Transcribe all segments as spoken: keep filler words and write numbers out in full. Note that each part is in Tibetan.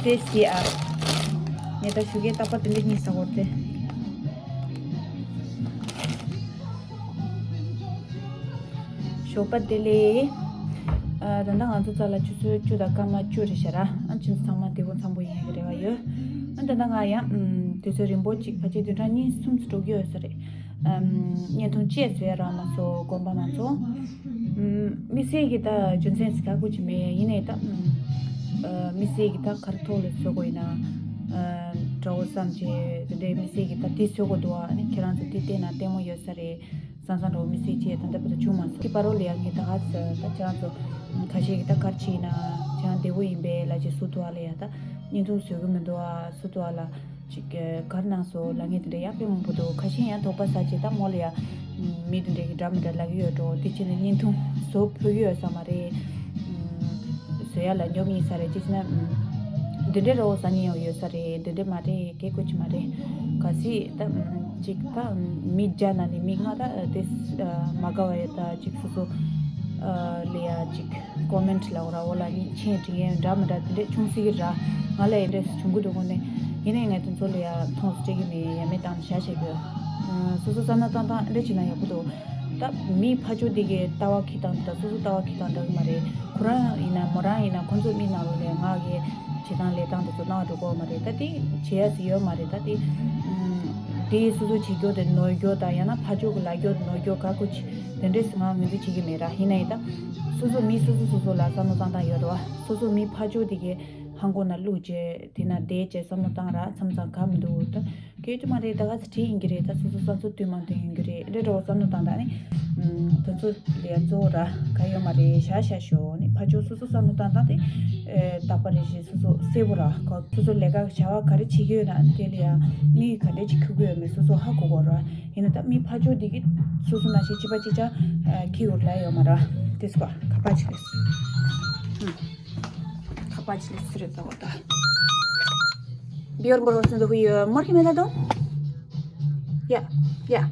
ཏེ་སི་ཨ། ངས་ད་ཞུ་གེ་རྟག་པར་དེ་འདྲ་གཉིས་ཟ་གོ་སྟེ། ཞོགས་པ་བདེ་ལེགས། ཨ། ད་ལྟ་ང་ཚོ་རྩ་ལ་ཆུ་ཚོད་བཅུ་དང་སྐར་མ་བཅུ་རེད་ཤག་ར། ཨ། ཁྱེད་ཚོ་ཚང་མ་བདེ་པོ་འཚམ་པོ་ཡིན་ཡག་གི་རེ་བ་ཡོད། ཨ། ད་ལྟ་ང་ཡང་ཨམ། དུས་ཚོད་རིང་པོ་ཅིག་ཕལ་ཆེར་བདུན་ཕྲག་གཉིས་གསུམ་ཙམ་འགྲོ་གི་ཡོད་ས་རེད། ཨམ། བརྙན་ཐུང་བཅས་བཟོ་ཡ་རག་མ་སོང་། དགོངས་པ་མ་ཚོམས། ཨམ། དམིགས་བསལ་གྱི་ད་རྒྱུ་མཚན་ཟེར་ག་གོ་ཅི་མེད། ཡིན་ནའི་ད་ཨམ། ཨ། དམིགས་བསལ་གྱི་ད་ག་རེ་ཐོག་ལ་བཟོ་དགོས་ཡིན་ན། ཨ། འདྲ་བོ་བསམ་བྱས་དེ་འདྲའི་དམིགས་བསལ་གྱི་ད་དེ་བཟོ་དགོས་འདུག་ཨ་ནི་ཁྱེད་རང་ཚོ་དེ་བལྟས་ན་ལྟད་མོ་ཡོད་ས་རེད་བསམ་བསམ་འདྲ་བོ་དམིགས་བསལ་བྱས་ད་ལྟ་བར་དུ་བྱུང་མ་སོང་། དེ་བར་རོ་ལ་ཡང་ངས་ད་ག་ཚོད་ད་ཁྱེད་རང་ཚོ་ཁ་ཤས་ཀྱིས་ད་ག་རེ་བྱས་ན་ཁྱེད་རང་བདེ་པོ་ཡིན་པས་ལབ་ཅིག་བཟོ་འདུག་ཨ་ལ་ཡ། ད་བརྙན་ཐུང་བཟོ་གི་མི་འདུག་ཨ། བཟོ་འདུག་ཨ་ལ་ཅིག་ག་རེ་གནང་སོང་ལབ་མཁན་དེ་འདྲ་ཡང་དཔེ་མང་པོ་འདུག་ཁ་ཤས་ཡང་དོགས་པ་ཟ་བྱས་ད་མོ་ལ་ཡ། མི་དེ་འདྲས་ཀྱི་འདྲ་མི་འདྲ་ལབ་ཀྱི་ཡོད་འགྲོ། དེ་བྱས་ནས་བརྙན་ཐུང་བཟོ་ཕོད་ཀྱི་ཡོད་ས་མ་རེད། བཟོ་ཡ་ལ་འཇོན་ཡིན་ས་རེད། ཅི་ཟེར་ན། འདི་འདྲས་རོ་ཟ་མཁན་ཡང་ཡོད་ས་རེད། འདི་འདྲས་མ་རེད། གལ་དགོས་ཀྱི་མ་རེད། གལ་སྲིད་ད་ཅིག་ད་མི་བརྒྱ་ནང་ནས་མི་ལྔ་ད་དེ་མ་དགའ་བ་ཡོད་ད་ཅིག་སོ་སོ་ལ་ཡ་ཅིག་ཀོ་མེན་ཊི་ལ་འོ་ར་འོ་ལ་མཆན་འབྲི་མཁན་འདྲ་མི་འདྲ་དེ་འདྲས་བྱུང་སྲིད་ཀྱི་ར། ང་ལ་ཡི་འདྲས་བྱུང་གི་འདུག་གོ་ནས། ཡིན་ནའི་ངས་དེ་ཚོ་ལ་ཡ་མཐོང་སྤྲད་ཀྱི་མེད། ཡ་མེད་བཏང་བཞག་བྱས་དགོས། སོ་སོ་བསམ་བློ་བཏང་སྟངས་འདྲ་བྱེད་ན་ཡག་པོ་འདུག་ད་མི་ཕར་ཕྱོགས་དེ་གའི་ལྟ་བ་འཁྱེར་སྟངས་དེ་དང་སོ་སོ་ལྟ་བ་འཁྱེར་སྟངས་འདྲ་གི་མ་རེད། ཁོ་རང་ཡིན་ན་མོ་རང་ཡིན་ན་ཁོ་ཚོ་མི་ནང་ལོགས་ལ་ང་གི་བྱེད་སྟངས་ལས་སྟངས་དེ་ཚོ་སྣང་བ་འགྲོ་གི་ཡོད་མ་རེད། ད་དེ་བྱེད་ཡ་ཟིག་ཡོད་མ་རེད། ད་དེ་དེ་སོ་སོ་བྱེད་རྒྱུ་དེ་ནོར་རྒྱུ་དང་ཡང་ན་ཕར་ཕྱོགས་གི་ལབ་རྒྱུ་དེ་ནོར་རྒྱུ་ག་གོ་ཆི་དེ་འདྲས་ང་ངོས་འཛིན་བྱེད་ཀྱི་མེད་ར། ཡིན་ན་ཡིན་ད་སོ་སོ་མི་སོ་སོ་སོ་སོ་ལ་བསམ་བློ་བཏང་སྟངས་ཡོད་རེད་བ། སོ་སོ་མི་ཕར་ཕྱོགས་དེ་གའི་ཧང་གོ་ན་བླུགས་བྱས་དེ་ན་བསྡད་བྱས་བསམ་བློ་བཏང་ར་མཚམས་མཚམས་ག་མི་འདུག་ད་གལ་ཏེ་མ་རེད་ད་ག་ཚོད་བྲིས་ཡིན་གྱི་རེད། ད་སོ་སོ་བསམ་ཚུལ་བསྟུན་མ་བསྟུན་ཡིན་གྱི་རེད། འདྲ་འདྲ་བོ་བསམ་བློ་བཏང་ད་ནི་དེ་ཚོ་ལས་གཙོ་བོ་ར་ག་ཡོད་མ་རེད། བཞག་བཞག་ཤོག་ནི་ཕར་ཕྱོགས་སོ་སོ་བསམ་བློ་བཏང་ད་དེ་རྟག་པ་རེ་བཞིན་སོ་སོ་གསལ་པོ་ར་ག་སོ་སོ་ལས་ཀ་བྱ་བ་ག་རེ་བྱེད་ཀྱི་ཡོད་ན་དེ་ལ་ཡ་མི་ག་འདྲས་ཅིག་ཁུག་གི་ཡོད་མེད་སོ་སོ་ཧ་གོ་གོ་ར། ཡིན་ན་ད་མི་ཕར་ཕྱོགས་འདི་གི་སོ་སོ་ན་ཞིག་ཅི་པ་ཅི་ཅ་ཁི་གོ་ལ་ཡོད་མ་ར། དེ་སྐོར་ཁ་པ་ཅི་རེད། ཁ་པ་ཅི་རེད་ཟེར་རེད་ད་འོ་ད། Biorn Borosnado huyo morki me dado? Ja, ja.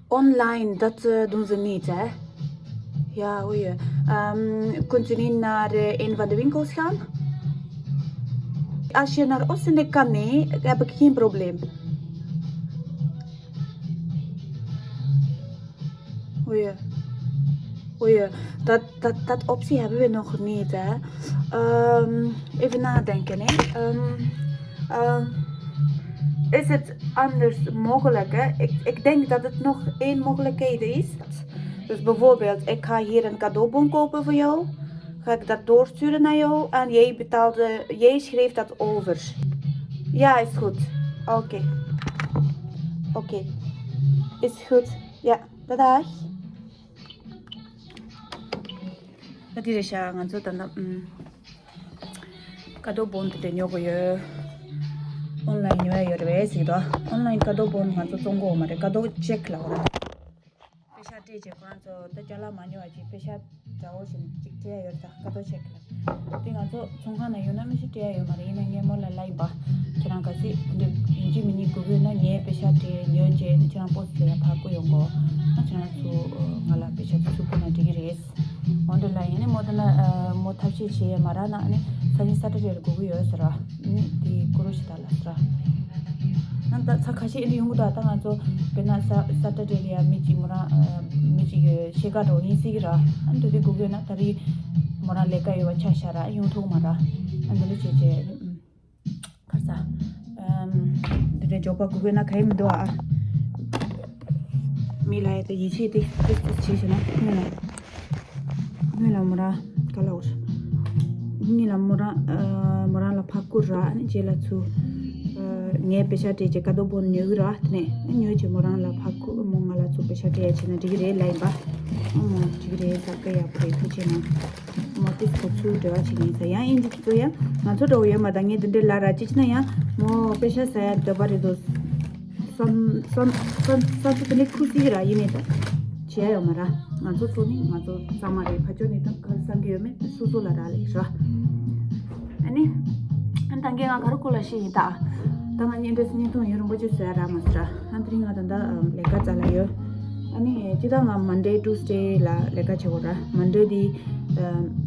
Online dat doen ze niet, hè? Ja, huyo. Ehm, kunt u niet naar eh, een van de winkels gaan? Als je naar Oostende kan, nee, heb ik geen probleem. Oei. Oei. Dat, dat, dat optie hebben we nog niet, hè. Ehm, even nadenken, hè. Ehm, ehm, is het anders mogelijk, hè? Ik, ik denk dat het nog één mogelijkheid is. Dus bijvoorbeeld, ik ga hier een cadeaubon kopen voor jou. Ga ik dat doorsturen naar jou en jij betaalde, jij schrijft dat over. Ja, is goed. Oké. Oké. Is goed. Ja, dadag. ད་དེ་རེད་ཤག་ང་ཚོ་ད་ལྟ་ཀ་ཏོ་བོན་དེ་འདྲ་ཉོ་དགོས་ཡོད། ཨོན་ལན་ཉོ་ཡ་ཡོད་རེད་པས་ཟེར་གྱི་འདུག་ཨོན་ལན་ཀ་ཏོ་བོན་ང་ཚོ་བཙོང་གི་ཡོད་མ་རེད། ཀ་ཏོ་ཅེག་ལབ་དགོས་རེད། པེ་ཤག་སྤྲད་བྱས་ཁོ་རང་ཚོ་ད་ཅ་ལག་མ་ཉོ་བ་ཅིག་པེ་ཤག་འདྲ་བོ་ཞིག་ཅིག་སྤྲད་ཡ་ཡོད་རེད། ད་ཀ་ཏོ་ཅེག་ལབ། དེ་ང་ཚོ་ཚོང་ཁང་ནང་ཡོད་ན་མི་ཞིག་སྤྲད་ཡ་ཡོད་མ་རེད། ཡིན་ན་ངས་མོ་ལ་ལབ་ཡིན་པ། ཁྱེད་རང་གལ་སྲིད་དེ་འདྲ་ཡིན་གཅིག་མིན་གཉིས་དགོས་ཀྱི་ཡོད་ན་ངས་པེ་ཤག་སྤྲད་ཉོས་བྱས་ཁྱེད་རང་པོ་སི་ལ་ཡ་ཕར་བསྐུར་ཡོང་གོ། ཨ་ཁྱེད་རང་ཚོ་ང་ལ་པེ་ཤག་ཚུར་བསྐུར་ན་འགྲིག་གི་རེད། འོན་ཏེ་ལ་ཡིན་ནི་མོ་ད་ན་མོ་ཐབས་ཤེས་བྱེད་ཡ་མ་རག་ན་ཨ་ནི་ས་ཉིན་ས་ཏ་ཌེ་ལ་དགོས་ཀྱི་ཡོད་ཟེར་བ། ནི་དེ་ཀུ་རུ་ཤི་ད་ལ་སྲ། ཨ་ད་ཚ་ཁ་ཤས་ཨེ་འདྲ་ཡོང་གི་འདུག་ད་ང་ཚོ་དཔེར་ན་ས་ས་ཏ་ཌེ་ལ་ཡ་མི་གཅིག་མོ་རང་མི་གཅིག་ཤེས་ཀ་འགྲོ་ཡིན་སྲིད་ཀྱི་ར། ཨ་འདི་དུས་དགོས་དགོས་ན་ད་རེས་མོ་རང་ལས་ཀ་ཡོད་པ་ཆ་ཤ་ར་ཡོང་ཐུབ་མ་ར། ཨ་འདི་འདྲ་བྱས་བྱས་ཁ་ས་འདི་འདྲ་འཇོག་པ་དགོས་དགོས་ན་ག་ཡི་མི་འདུག་ཨ། མི་ལ་ཡ་ད་ཡིད་ཆེས་དེ་ཏིག་ཏིག་བྱས་བྱས་ན་སྔོན་ལ། སྔོན་ལ་མོ་རང་ག་ལ་འོར། སྔོན་ལ་མོ་རང་ཨ་མོ་རང་ལ་ཕར་བསྐུར་ར། ཨ་ནི་རྗེས་ལ་ཚུར་ཨ་ངས་པེ་ཤག་སྤྲད་བྱས་ཀ་ཏོ་བོན་ཉོ་གི་ར། དེ་ནས་ཨ་ཉོས་བྱས་མོ་རང་ལ་ཕར་བསྐུར། མོ་ང་ལ་ཚུར་པེ་ཤག་སྤྲད་ཡ་བྱས་ན་འགྲིག་གི་རེད་ལབ་ཡིན་པ། ཨ་མོ་འགྲིག་གི་རེད། ས་ཀ་ཡག་པོ་རེད། ཐུགས་རྗེ་གནང་། མོ་ཏིས་ཁོ་ཚུར་འབྲེལ་བ་བྱེད་མཁན་ས་ཡང་ཨིན་ཇི་ཚོ་ཡང་ང་ཚོ་འདྲ་བོ་ཡོད་མ་ད། ངས་འདི་འདྲའི་ལ་ར་ཅི་ཅི་ན་ཡང་མོ་པེ་ཤག་ཟ་ཡ་འདོད་པ་རེད་དོ། བསམ་བསམ་བསམ་བསམ་ཚུལ་དེ་འདྲའི་ཁུ་སིག་ར་ཡིན་ནས་ད་བྱས་ཡོད་མ་ར། ང་ཚོ་ཚོ་ནི་ང་ཚོ་ཚང་མ་རེད། ཕ་ཆོས་ནི་ད་ག་རེ་བསམ་གྱི་ཡོད་མེད་སོ་སོ་ལ་རག་ལས་ར། ཨ་ནི་ཨ་ད་གིན་ང་ག་རེ་སྐོར་ལ་བཤད་ཡིན་ད། ད་ང་བརྙན་འཕྲིན་བརྙན་ཐུང་ཡུན་རིང་པོ་ཅིག་བཟོ་ཡ་རག་མ་སོང་ར། ཨ་དེ་རིང་ང་ད་ད་ལས་ཀ་རྩ་ལ་ཡོད། ཨ་ནི་ཅི་ད་ང་མན་ཌེ་ཊུ་སི་ཌེ་ལ་ལས་ཀ་བྱེད་དགོས་ར། མན་ཌེ་དེ་ ཨ་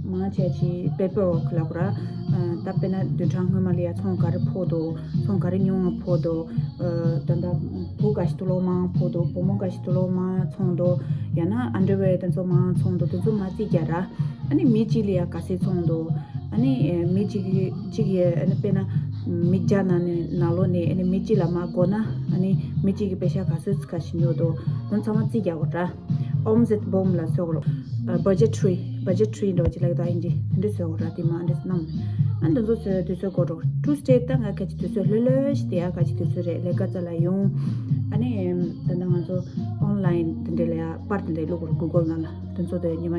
མང་ཆེ་ཆེ་པེ་པར་ཝརྐ་ལབ་དགོས་ར། ཨ་ད་དཔེར་ན་བདུན་ཕྲག་སྔོན་མ་ལ་ཡ་ཚོང་ག་རེ་ཕོག་འདུག་ཚོང་ག་རེ་ཉུང་ང་ཕོག་འདུག་ཨ་ད་ད་བུ་ག་ཞིག་དུ་ལོ་མང་ཕོག་འདུག་བུ་མོ་ག་ཞིག་དུ་ལོ་མང་ཚོང་འདུག་ཡང་ན་ཨན་ཌར་ཝེར་དེ་ཚོ་མང་ཚོང་འདུག་དེ་ཚོ་མ་རྩིས་རྒྱག་ར། ཨ་ནི་མི་གཅིག་ལ་ཡ་ག་ཚད་ཚོང་འདུག་ཨ་ནི་ཨ་མི་གཅིག་གིས་གཅིག་གིས་ཨ་ནི་དཔེར་ན་མི་བརྒྱ་ནང་ནས་ནང་ལོགས་ནས་ཨ་ནི་མི་གཅིག་ལ་མ་དགོས་ན་ཨ་ནི་མི་གཅིག་གིས་པེ་ཤ་ག་ཚོད་ག་ཞིག་ཉོ་འདུག་དེ་ཚང་མ་རྩིས་རྒྱག་དགོས་ར། ཨོམ་ཟེད་བོམ་ལ་ཟེར་གོ་ར། བ་ཇེ་ཊི་རི། བ་ཇེ་ཊི་རི་འདྲ་བ་ཅིག་ལབ་ད་ཡིན་གྱི་དེ་འདྲ་ཟེར་གོ་ར། དེ་མ་འདྲ་སྣང་། ཨ་འདི་ཚོ་ཚོས་དུས་ཚོད་འགོར་འགྲོ། ཊུ་སི་ཌེ་ད་ང་ཁ་ཅིག་དུས་ཚོད་ལྷོད་ལྷོད་ཞིག་དེ་ཡ་ཁ་ཅིག་དུས་ཚོད་རེད། ལས་ཀ་རྩ་ལ་ཡོང་། ཨ་ནི་ད་ལྟ་ང་ཚོ་ཨོན་ལ་ཡིན་དེ་འདྲ་ལ་ཡ་པར་དེ་འདྲ་བླུག་གོ་ར། གུ་གལ་ནང་ལ་དེ་ཚོ་དེ་ཉི་མ་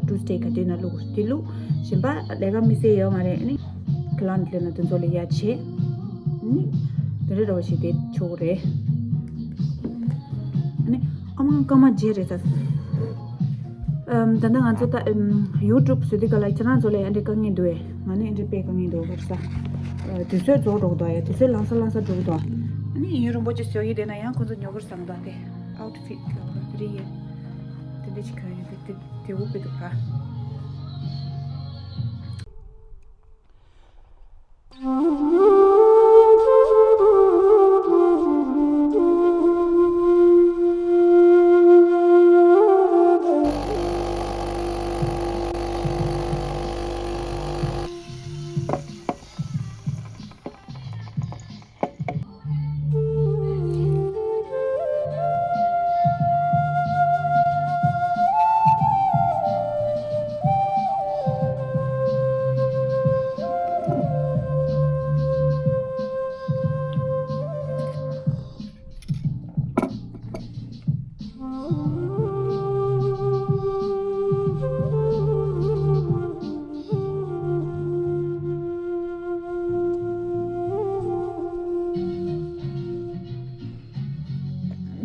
ཊུ་སི་ཌེ་ག་དུས་ན་བླུག་གོ་ར། དེ་བླུག་གཞན་པ་ལས་ཀ་མི་སེ་ཡོད་མ་རེད། ཨ་ནི་ཀི་ལན་ཊི་ལ་ན་དེ་ཚོ་ལ་ཡ་བྱེད། ཨ་ནི་དེ་འདྲ་འདྲ་བ་ཞིག་དེ་ཆོག་གི་རེད། ཨ་ནི་ཨ་མ་སྐར་མ་བརྒྱད་རེད་ད། ཨམ། ད་ལྟ་ང་ཚོ་ད་ཨམ་ཡུ་ཊུབ་བཟོ་དུས་ག་ལ་ཁྱེད་རང་ཚོ་ལ་ཨ་འདྲའི་དཀའ་ངལ་འདུག་ཨེ། ང་ནི་ཨ་འདྲའི་དཔེ་དཀའ་ངལ་འདུག་ག་རེ་ཟ། ཨ་དུས་ཚོད་རྫོགས་འགྲོ་གི་འདུག་ཨེ། དུས་ཚོད་ལང་ས་ལང་ས་འགྲོ་གི་འདུག་ཨ་ནི་ཡུན་རིང་པོ་ཅིག་བཟོ་ཡི་བསྡད་ན་ཡང་ཁོ་ཚོ་ཉོ་གི་རེད་བསམ་གི་འདུག་དེ་ཨའུ་ཊི་ཕིཊ་ལ་ར་དེ་རེད་ཡེ། དེ་འདྲ་ཅིག་གྱོན་ཡོད་དེ་དེ་དེ་འུ་དཔེ་འདུག་ག་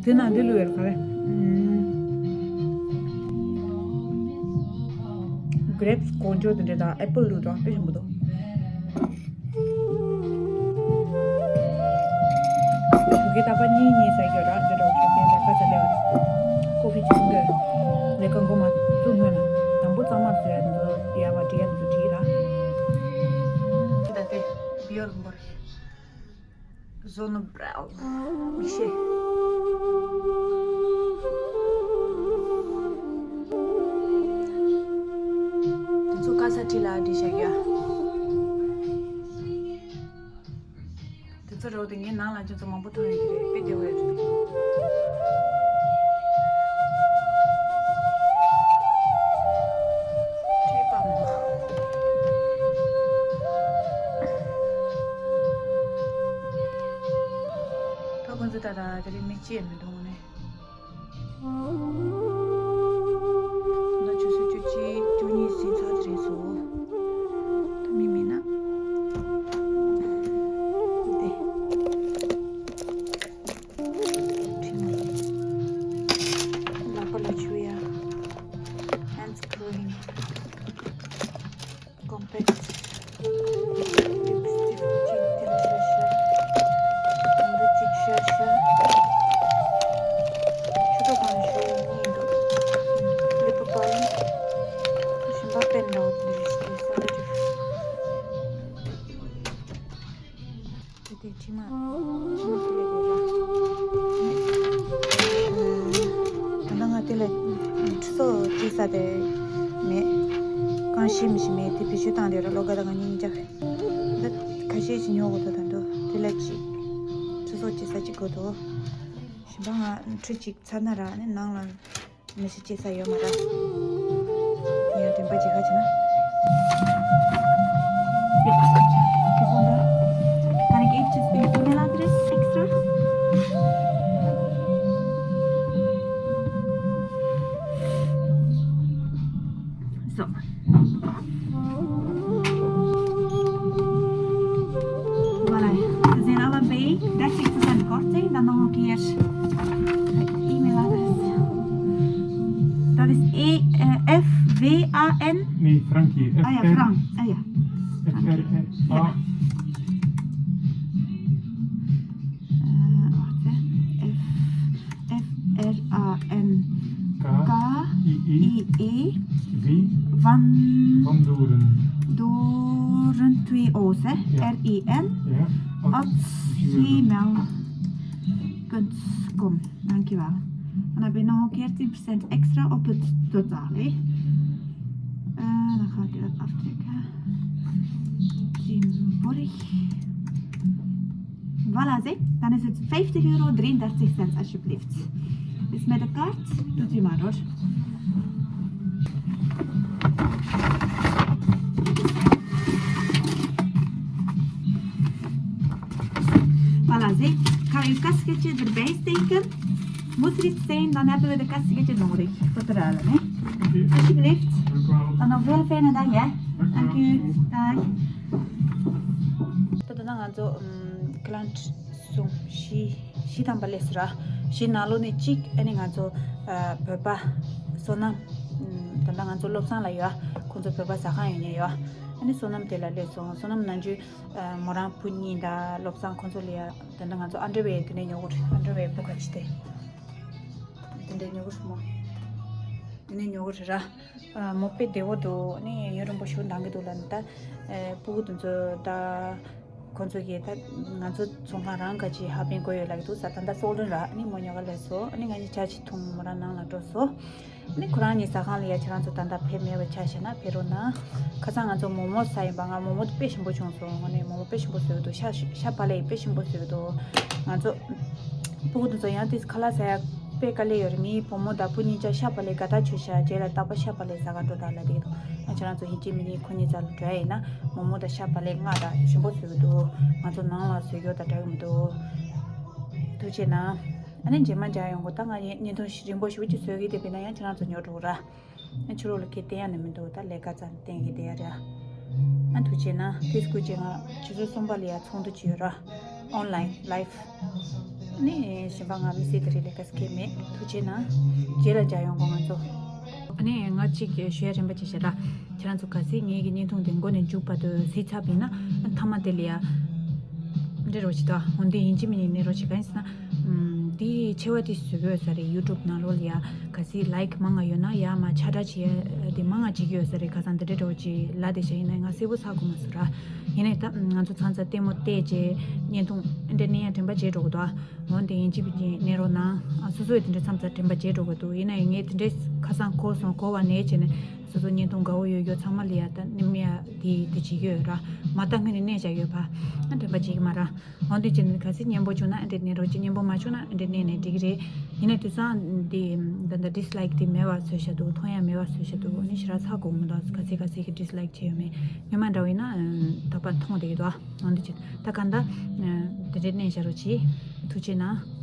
དེ་ནང་འདི་བླུགས་ཡོད་རེད་ག་རེ། གྷི་རེབ་སི་དཀོན་མཆོག་དེ་འདྲ་དང་ཨེ་པལ་བླུགས་དང་དཔེ་ཞིམ་པོ་འདུག་ཞོགས་ཀས་རྟག་པར་གཉིད་གཉིད་ཟ་གི་ཡོད་ར། འདི་འདྲ་ཞོགས་ཀས་ལས་ཀ་ཚར་ལས་པ་ར། ཀོ་ཧྥི་ཅིག་འཐུང་གི་ཡོད། ལས་ཀ་འགོ་མ་བཙུགས་སྔོན་ལ་དང་པོ་གཙང་མ་བཟོ་ཡ་འདི་ཚོ་ཡ་བ་འབྲི་ཡ་འདི་ཚོ་བྲིས་ར། ད་དེ་བི་ཡོར་མོར་ཟོ་ནུ་བྲའོ་མིག་ཤེལ། དེ་ཚོ་ཀ་ས་ཁྲི་ལ་བྲིས་བཞག་ཡ། དེ་ཚོ་རོ་དེ་ངའི་ནང་ལ་ཅུང་ཙམ་མང་པོ་ཐོན་ཡོད་ཀྱི་རེད། དཔེ་བདེ་བོ་ཡོད་རེད། ཁྲིད་པ་མོ། ད་ཁོང་ཚོ་ད་ལྟ་དེ་རིང་མི་གཅིག་ཡང་མི་འདུག་ནས། ད་ཆུ་ཚོད་བཅུ་གཅིག་བཅུ་གཉིས་ཟིན་ཚར་རེད་སོ། ད་མི་མེད་ན། དེ། ཁྲིམས། ལག་པ་ལ་བྱུག་ཡ། Hands clean. Compact lipstick ཅིག་དེ་འདྲ་ཤ། དང་པོ་གཅིག་ཤ་ཤ། ཆུ་ཚོད་གང་ཞུ་ཡིན་འདུག lip balm. ཞིམ་པ་པེན་འདྲ་བོ་དེ་འདྲ་ཞིག་ས་ལ་རིག་དེ་དེ་ཁྲིམས། ཁྲིམས་དེ་ལས་དེ་ལ། ད་ལྟ་ང་དེ་ལ་ཁྲི་ཚོ་སྐྱེ་ས་དེ་མེད། གང་ཤེས་མི་ཤེས་མེད། དེ་བེད་སྤྱོད་བཏང་དེ་ར་ལོ་ག་ད་ག་ཉིན་ཉིན་ཅག་ད་ཁ་ཤས་ཅིག་ཉོ་དགོས་ཐོག་ད་འདུག་དེ་ལ་ཅིག་ཁྲི་ཚོ་སྐྱེ་ས་ཅིག་དགོས་ཐོག་ཞིམ་པ་ང་ཁྲི་གཅིག་ཚར་ན་ར་ནི་ནང་ལ། མི་ཤི་ཅེས་ས་ཡོད་མ་རེད། ཡང་དྲན་པ་ཅིག་ཧ་ཅི་ན། Can I give just the email address extra? So. Voilà. Sie sind alle bei Dash Exercise Korte, dann noch hier E-Mail-Adresse. Das ist E, äh, F W A N. Nee, Frankie. Ah ja, F R. Frank. Ah ja. F R N A. Ja. Äh, warte. F F R A N K I E W Van Van Doren. Doren twee O's, hè? Ja. R E N. Ja. At gmail punt com. Dankjewel. En dan ben je nog veertien procent extra op het totaal, hè? Eh, dan ga ik dat aftrekken. Teamborg. Voilà, zeg. Dan is het vijftig euro drieëndertig cent, alsjeblieft. Is met de kaart? Doet u maar, hoor. Voilà, zeg. Kan u kastketje erbij steken? Moest er iets zijn, dan hebben we de kastketje nodig. Voor te ruilen, hè? Alsjeblieft. Dank u wel. Dan nog veel fijne dag, hè? Dank u. Dag. ད་ད་ང་ཚོ་ཨམ་ཀི་ལན་ཊི་གསུམ་བཞི་བཞི་ཐམ་པ་སླེབས་སོང་ར། བཞི་ནང་ལོགས་ནས་གཅིག་ཨ་ནི་ང་ཚོ་ཨ་བོད་པ་བསོད་ནམས། ཨམ་ད་ལྟ་ང་ཚོ་བློ་བཟང་ལ་ཡོད། ཁོང་ཚོ་བོད་པ་ཟ་ཁང་ཡོད་ནས་ཡོད། ཨ་ནི་བསོད་ནམས་དེ་ལ་སླེབས་སོང་། བསོད་ནམས་ནང་ཆུ་ཨ་མོ་རང་བུ་གཉིས་དང་བློ་བཟང་ཁོང་ཚོ་ལ་ཡ། ད་ལྟ་ང་ཚོ་ཨན་ཌར་ཝེར་དེ་ནས་ཉོ་གི་རེད། ཨན་ཌར་ཝེར་བུ་ག་ཅི་དེ་དེ་འདྲས་ཉོ་གི་རེད་མོ། དེ་ནས་ཉོ་གི་རེད་ར། ཨ་མོ་དཔེ་བདེ་བོ་འདུག་ཨ་ནི་ཡུན་རིང་པོ་ཞིག་འདང་གི་འདུག་ལབ་ནས་ད། ཨེ་སྤུ་གུ་དེ་ཚོ་ད། ཁོང་ཚོ་གིས་ད་ང་ཚོ་ཚོང་ཁང་རང་ག་ཅིག་ཧ་པན་དགོས་ཡོད་ལབ་ཀྱི་འདུག་ས། ད་ལྟ་སོག་ལུན་ར། ཨ་ནི་མོ་ཉོ་ག་སླེབས་སོང་། ཨ་ནི་ང་གཉིས་ཇ་ཅིག་འཐུང་མོ་རང་ནང་ལ་འགྲོ་སོང་། ཨ་ནི་ཁོ་རང་གཉིས་ཟ་ཁང་ལ་ཡ་ཁྱེད་རང་ཚོ་ད་ལྟ་ཕེབས་མེད་པ་ཆ་བཞག་ན་ཕེབས་རོགས་གནང་། ཁ་སང་ང་ཚོ་མོག་མོག་ཟ་ཡིན་པ། ང་མོག་མོག་དཔེ་ཞིམ་པོ་བྱུང་སོང་། ཨ་ནི་མོག་མོག་དཔེ་ཞིམ་པོ་བཟོས་འདུག་ཤ་ཤ་བག་ལེབ་དཔེ་ཞིམ་པོ་བཟོས་འདུག་ང་ཚོ་སྤུ་གུ་དེ་ཚོ་ཡང་དེ་ཁ་ལག་ཟ་ཡ་དཔེ་དཀའ་ལས་ཡོད་རེད། ངའི་བུ་མོ་དང་བུ་གཉིས་ཆ་ཤ་བག་ལེབ་དགའ་ཐག་ཆོད་ཤག་རྗེས་ལ་རྟག་པར་ཤ་བག་ལེབ་ཟ་ག་འགྲོ་དང་ལབ་བསྡད་ཀྱི་འདུག་ང་ཁྱེད་རང་ཚོ་ཡིན་གཅིག་མིན་གཉིས་ཁོ་གཉིས་རྩ་ལ་འགྲོ་ཡ་ཡིན་ན་མོག་མོག་དང་ཤ་བག་ལེབ་མངགས་དང་། ཞིམ་པོ་བཟོས་ཀྱི་འདུག་ང་ཚོ་ནང་ལ་བཟོས་རྒྱུ་དང་འདྲ་གི་མི་འདུག་ཐུགས་རྗེ་གནང་། ཨ་ནི་རྗེས་མ་མཇལ་ཡོང་གོ་ད་ང་བརྙན་ཐུང་རིང་པོ་ཞེ་པོ་ཅིག་བཟོ་གི་བསྡད་པ་ཡིན་ན་ཡང་ཁྱེད་རང་ཚོ་ཉོ་འགྲོ་ར། ཨ་ཕྱི་ལོགས་ལ་སྐད་བསྟན་ཡ་ནི་མི་འདུག་ད་ལས་ཀ་རྩ་ནས་བསྟན་གི་བསྡད་ཡ་རེད། ཨ་ཐུགས་རྗེ་གནང་། དེ་སྐུ་མཁྱེན། ང་ཆུ་ཚོད་གསུམ་པ་ལ་ཡ་ཚོགས་འདུ་ཅིག་ཡོད་ར། ཨོན་ལའིན་ལའིབ། ཨ་ནི་གཞན་པ་ང་མི་སེར་དེ་རིང་ལས་ཀ་སྐད་མེད། ཐུགས་རྗེ་གནང་། རྗེས་ལ་མཇལ་ཡོང་གོ་ང་ཚོ། ཨ་ནི་ང་གཅིག་ཞུ་ཡ་རན་པ་ཅིག་བཤད་ར། ཁྱེད་རང་ཚོ་གལ་སྲིད་ངེད་ཀྱི་བརྙན་ཐུང་དེ་མགོ་ནས་མཇུག་བར་དུ་གཟིགས་ཚར་བ་ཡིན་ན། ཨ་མཐའ་མ་དེ་ལ་ཡ། འདྲི་རོགས་བྱེད་དང་། འོན་ཏེ་ཡིན་གཅིག་མིན་གཅིག་གནས་རོགས་བྱེད། གང་ཡིན་ཟེར་ན། ཨམ་དེའི་ཆེ་བ་དེ་བཟོ་གི་ཡོད་ས་རེད། ཡུ་ཊུབ་ནང་ལོགས་ལ་ཡ་གལ་སྲིད་ལའིཀ་མང་ང་ཡོད་ན་ཡ་མ་ཆ་འདྲ་བྱེད་ཡ་དེ་མང་ང་བྱེད་ཀྱི་ཡོད་ས་རེད། ཁ་སང་དེ་འདྲ་འདྲ་བོ་ཅིག་ལབ་བསྡད་ཤག་ཡིན་ན་ང་གསལ་པོ་ཧ་གོ་མ་སོང་ར། ཡིན་ནའི་ད་ང་ཚོ་ཚང་ཚ་ལྟད་མོ་བལྟས་རྗེས་བརྙན་ཐུང་འདི་འདྲ་བསྣན་ཡ་དྲན་པ་བརྗེད་འགྲོ་གི་འདུག་འོན་ཏེ་ཡིན་གཅིག་མིན་གཅིག་གནས་རོགས་གནང་། ཨ་སོ་སོ་ཡི་དེ་འདྲ་མཚམས་མཚམས་དྲན་པ་བརྗེད་འགྲོ་གི་འདུག་ཡིན་ན་ཡང་ངས་དེ་འདྲའི་ཁ་སང་གོ་སོང་། གོ་བ་ནས་བྱས་ནས་སོ་སོ་བརྙན་ཐུང་དགའ་བོ་ཡོད་ཡོད་ཚང་མ་ལ་ཡ་ད་ནི་མི་ཡ་དེ་དེ་བྱེད་ཀྱི་ཡོད་ར། མ་ད་སྔོན་ནས་གནས་བཞག་ཡོད་པ། ཨ་དྲན་པ་བརྗེད་ཀྱི་མ་ར། འོན་ཏེ་བྱས་ནས་གལ་སྲིད་སྙན་པོ་བྱུང་ན་ཨ་འདྲས་གནས་རོགས་བྱེད། སྙན་པོ་མ་བྱུང་ན་ཨ་འདྲས་གནས་ནས་འགྲིག་གི་རེད། ཡིན་ན་དུས་སང་དེ་ད་ད་ཌི་སི་ལའིཀ་དེ་མེད་པ་བཟོས་བཞག་འདུག་མཐོང་ཡ་མེད་པ་བཟོས་བཞག་འདུག་ཨ་ནི་ཞེ་དྲག་ཧ་གོ་མི་འདུག་ག་ཚད་ག་ཚད་ཀྱི་ཌི་སི་ལའིཀ་བྱས་ཡོད་མེད། སྔོན་མ་འདྲ་བ་ཡིན་ན་ད་པར་མཐོང་བསྡད་ཀྱི་འདུག་འོན་ཏེ་བྱས་ད་ག་འདྲ་དེ་འདྲས་གནས་བཞག་རོགས་བྱེད། ཐུགས་རྗེ་གནང་།